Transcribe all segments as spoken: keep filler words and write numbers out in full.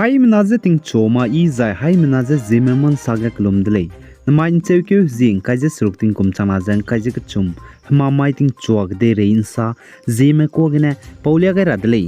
Haimena je tingchua ma i zai haimena je Zeme ma nsa ge kelum de lei. Namai ncheukeu zi ngkai ze seruk tingkum changna ze ngkai ze kechum, hemamai tingchua kedeirei nsa, Zeme kuâ gene paulia gai ra de lei.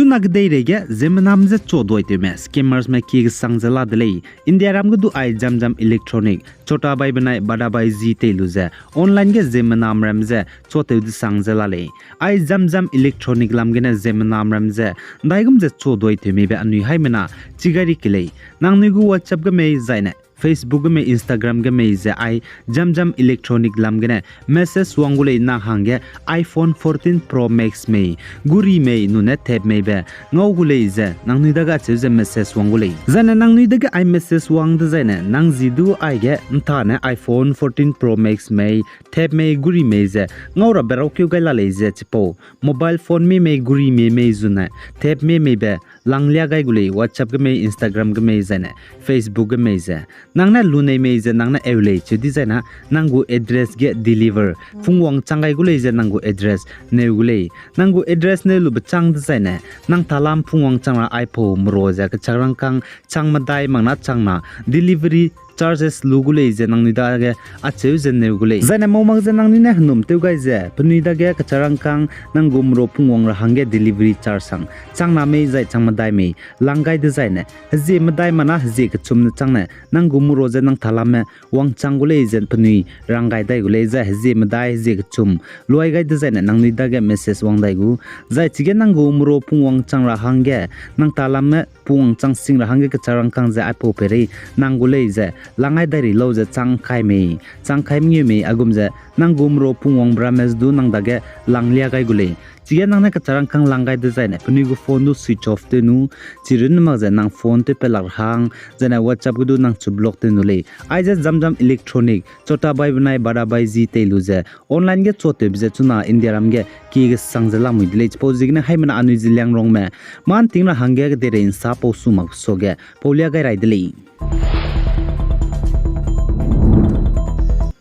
Chuna kedeirei ge ziemmename je chuaduaitewme scammersme kie kesang ze la de lei. Indiaram ge du ai Jam Jam Electronic, Chotabhai benai Badabhai zi tei lu ze online ge ziemmename ram ze chuatew desang ze la lei. Ai Jam Jam Electronic lam gene ziemmename ram ze ndaigum ze chuaduaitew meibe anui haimena chigari ke lei. Nangnui gu WhatsApp ge mei zaine Facebook ge mei, Instagram ge mei ze ai Jam Jam Electronic lam gene message wang gu lei nang hangge iPhone fourteen Pro Max mei, guri mei, nune tab meibe ngau gu lei ze nangnui dage acheu ze message wang gu lei. Zaine nangnui dage ai message wang dezaine nang zi du aige ntane iPhone fourteen Pro Max mei, tab mei, guri mei ze ngau rabe raukeu gai la lei ze chipau mobile phone mei mei, guri mei mei zune tab mei meibe langlia gai gu lei, WhatsApp ge mei, Instagram ge mei zaine Facebook ge mei ze. Nang ne lunei mei ze nang ne eu lei cheu dizaina, nang gu address ge deliver, pungwang chang gai gu lei ze nang gu address neu gu lei. Nang gu address neu lube chang dezaine, nang talam pungwang chang ra aipau merua ze kechak rangkâng chang medai mak na chang na delivery charges lu gu lei ze nangnui dage acheu ze neu gu lei. Zaine mau mak ze nangnui ne henum tew gai ze penui dage kechak rangkâng nang gu merua pungwang ra hangge delivery charge hang chang na mei zai chang medai mei lang gai dezaine, hezie medai mak na hezie kechum ne chang ne nang gu merua ze nang talamme wangchang gu lei ze penui rang gai dai gu lei, zai hezie medai hezie kechum luai gai dezaine nangnui dage message wang dai gu. Zai chige nang gu merua pungwang chang ra hangge, nang talamme pungwang chang sing ra hangge kechak rangkâng ze aipau peirei nang gu lei ze lang gai dai rei lau ze chang kai mei, chang kai mengeu mei aigum ze nang gu merua pungwang beramme ze du nang dage langlia gai gu lei. Chige nang ne kechak rangkâng lang gai dezaine penui gu phone du switch off tew nu, chirunne mak ze nang phone tewpat lak ra hang, zaine WhatsApp ge du nang chu block tew nu lei. Aize Jam Jam Electronic, Chotabhai benai Badabhai zi tei lu ze online ge chuatewbe ze chuna Indiaram ge kie kesang ze lamui de lei. Chipau ziegene haimena anui Zeliangrongme mâ nting ra hangge kedeirei nsa pau su mak suage paulia gai rai de lei.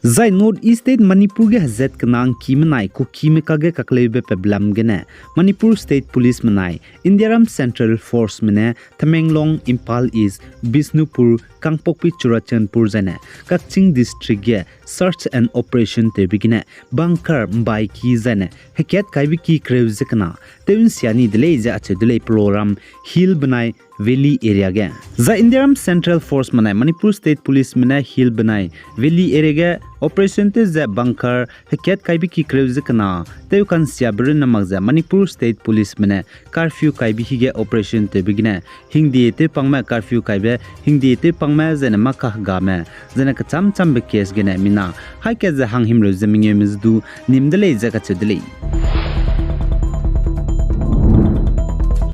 Zai North East State Manipur ge hezat kena ngki menai Kukime kage kakleube pe blam gene Manipur State Police menai Indiaram Central Forceme ne Tamenglong, Imphal East, Bishnupur, Kangpokpi, Churachandpur zaine Kakching District ge search and operation tewbe gene bunker mbai ki zaine hekat kaibe ki kereu ze kena tew nsia ni de lei ze acheu de lei Ploram Hill benai Valley area ge. Zai Indiaram Central Forceme nai Manipur State Policeme ne Hill benai Valley area ge operation tew ze bunker hekat kaibe ki kereu ze kena tew kansiabe runne mak ze Manipur State Policeme ne curfew kaibe hige operation tewbe gene hingde tewpangme curfew kaibe, hingde tewpangme zaine mâ kahegame, zaine kechâm châmbe case gene mina haî kat ze hanghimreu ze mengeume ze du nîm de lei ze kacheu de lei.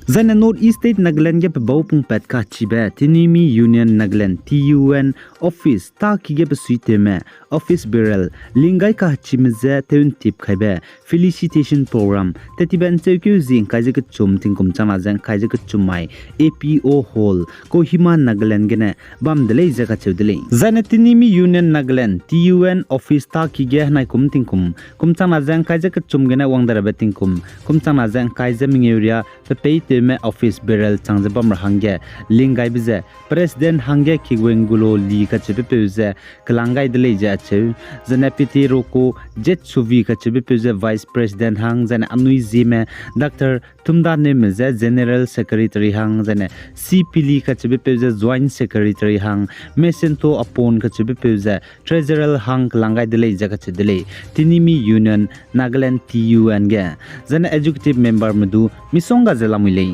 Zaine North East State Nagaland ge pebau pungpat kachibe Tinimi Union Nagaland, T U N, office tâ ki ge besuitewme, office bearer, linggai kachime je tew ntip kaibe, felicitation program, tetibe ncheukeu zi ngkai ze kechum tingkum changna ze ngkai ze kechum mai, A P O Hall, Kohima, Nagaland gene bam de lei ze kacheu de lei. Zaine Tinimi Union Nagaland, T U N, office tâ ki ge henai kum tingkum, kum changna ze ngkai ze kechum gene wang derabe tingkum, kum changna ze ngkai ze mengeu riâ pepeitewme office bearer chang ze bam ra hangge, linggaibe ze, President hangge Kigwengulo Lee kacheubepeu ze kelang gai de lei ze acheu, zaine Peteroko Jetsuvi kacheubepeu ze Vice President hang, zaine anui zieme, Doctor Thumdaneume ze General Secretary hang, zaine C Pili kacheubepeu ze Joint Secretary hang, Mesento Apon kacheubepeu ze Treasurer hang kelang gai de lei ze kacheu de lei, Tinimi Union Nagaland, T U N ge. Zaine executive memberme du misongga ze lamui lei.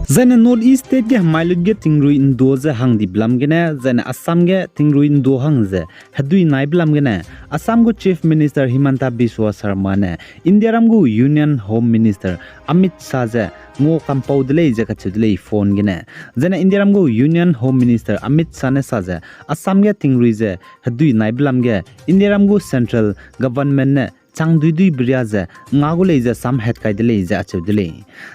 Zaine North East State ge hemailut ge tingrui ndo ze hang dibe lam gene, zaine Assam ge tingrui ndo hang ze hedui naibe lam gene, Assam gu Chief Minister Himanta Biswa Sarma ne Indiaram gu Union Home Minister Amit Shah ze ngua kampau de lei ze kacheu de lei phone gene. Zaine Indiaram gu Union Home Minister Amit Shah ne sa ze Assam ge tingrui ze hedui naibe lam ge Indiaram gu Central Government ne chang duidui beria ze nga gu lei ze sam het kai de lei ze acheu de lei.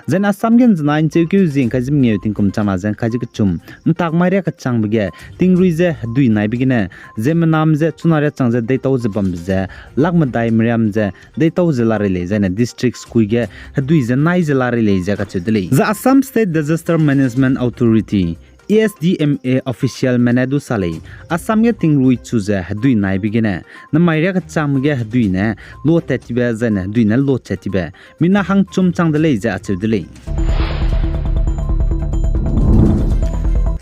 Zaine Assam ge ’nzenai ’ncheukeu zie ’ngkai ze mengeu tingkum changna ze ’ngkai ze kechum, ’ntak mai riâ kechangbe ge tingrui ze hedui naibe gene, ziemmename ze chuna riâ chang ze deitau ze bambe ze, lak medai meriam ze deitau ze la rei lei, zaine district sekui ge hedui ze nai ze la rei lei ze kacheu de lei. Zai Assam State Disaster Management Authority, A S D M A officialme ne du sa lei, Assam ge tingrui chu ze hedui naibe gene, namai riâ kechangbe ge hedui ne lo tat tibe, zaine hedui ne lo chat tibe, mina hangchum chang de lei ze acheu de lei.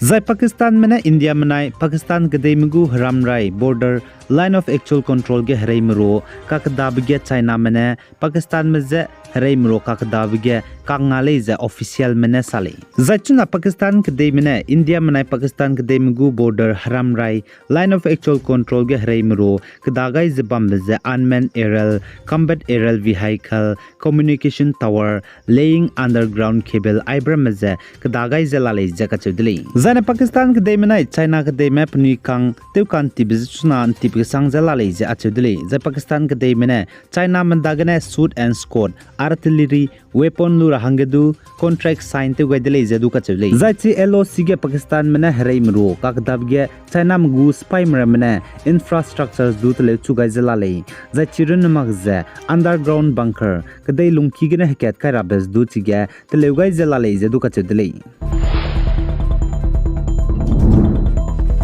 Zai Pakistanme ne Indiame nai Pakistan kedeime gu heramrai border Line of Actual Control ge hereime ru kakedabe ge Chiname ne Pakistanme je hereime ru kakedabe ge kak nga lei ze officialme ne sa lei. Zai chuna Pakistan kedeime ne Indiame nai Pakistan kedeime gu border heramrai Line of Actual Control ge hereime ru keda gai ze bambe ze unmanned aerial, combat aerial vehicle, communication tower, laying underground cable aibe ramme ze keda gai ze la lei ze kacheu de lei. Zaine Pakistan kedeime nai China kedeime penui kang tewka'ntibe ze chuna ’ntip kesang ze la lei ze acheu de lei. Zai Pakistan kedeime ne Chiname dagene shoot and scout, artillery, weapon lu ra hangge du contract sign tew gai de lei ze du kacheu lei. Zai chi L O C ge Pakistanme ne hereime ru kakedabe ge Chiname gu sipaime ramme ne infrastructures du teleu chu gai ze la lei. Zai chi runne mak ze underground bunker, kedei lungki gene hekat kai rabe ze du chige teleu gai ze la lei ze du kacheu de lei.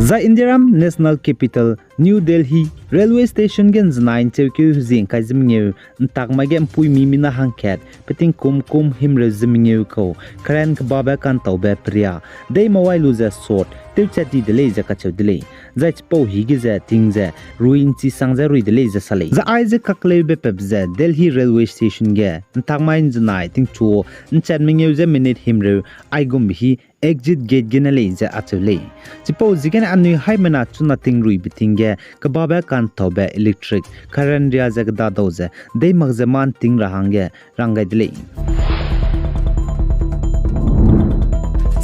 Zai Indiaram National Capital, New Delhi, railway station ge ’nzenai ’ncheukeu hezie ’ngkai ze mengeu, ’ntak mai ge ’mpuimi mina hangkat, peting kum kum himreu ze mengeu kau, karen kebabe ka'ntaube peria, dei mawai lu ze sot tewchat di de lei ze kacheu de lei. Zai chipau hige ze ting ze rui ’nchi sang ze rui de lei ze sa lei. Zai aize kakleube pep ze Delhi railway station ge ’ntak mai ’nzenai tingchu ’nchat mengeu ze minute himreu aigumbe hi exit gate gene lei ze acheu lei. Chipau ziegene anui haimena chuna tingruibe ting ge kebabe ka'ntaube electric current ria ze kedadau ze dei mak ze mâ ’nting ra hangge rang gai de lei.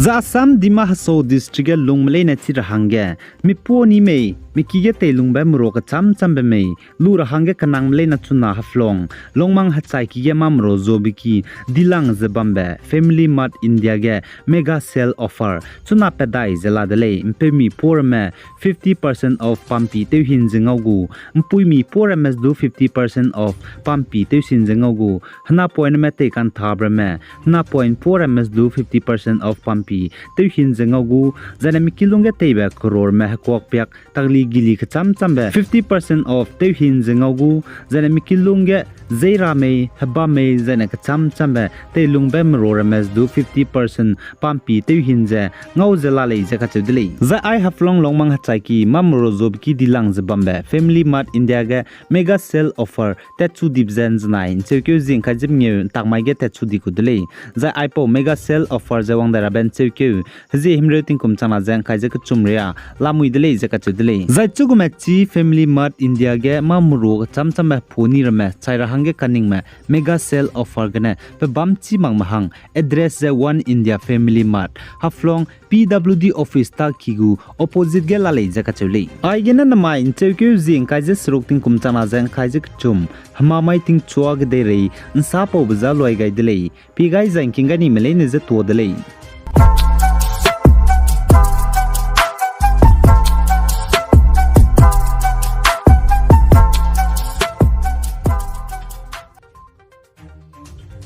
Zai Assam Dima Hasao District ge lungme leine chi ra hangge, mipuo ni mei, miki ge teilungbe meru kechâm châmbe mei, lu ra hangge kenangme leine chuna Haflong, Longmang Hechaiki ge mâ meru zuabe ki, dilang ze bambe, Family Mart India ge mega sale offer chuna pat dai ze la de lei, ’mpeumi puo ramme fifty percent off pampi tewhin ze ngau gu, ’mpuimi puo ramme du fifty percent off pampi tewsin ze ngau gu, henapoine me tei ka'nthabe ramme, henapoine puo ramme du fifty percent off pampi tewhin ze ngau gu, zaine mikilung ge teibe kerorme hekuak piak takli gili kechâm châmbe fifty percent off tewhin ze ngau gu, zaine mikilung ge zeira mei, heba mei, zaine kechâm châmbe teilungbe meru ramme du fifty percent pampi tewhin ze ngau ze la lei ze kacheu de lei. Zai ai Haflong Longmang Hechaiki mâ meru zuabe ki dilang ze bambe Family Mart India ge mega sale offer tatchu dibe ze ’nzenai ’ncheukeu zie ’ngkai ze mengeu ’ntak mai ge tatchu di ku de lei. Zai aipau mega sale offer ze wang dai rabe ’ncheukeu hezie himreu tingkum changna ze ’ngkai ze kechum ria lamui de lei ze kacheu de lei. Zai chugume chi Family Mart India ge mâ meru kechâm châmbe puni ramme chai ra hangge kaningme mega sale offer gene pebâm chî makme hang address ze One India Family Mart, Haflong P W D office ta ki gu opposite ge la lei ze kacheu lei. Aigene namai ’ncheukeu zie ’ngkai ze seruk tingkum changna ze ’ngkai ze kechum, hemamai tingchua kedeirei ’nsapaube za luai gai de lei, pie gai zai ’ngking gai nime leine ze tuâ de lei.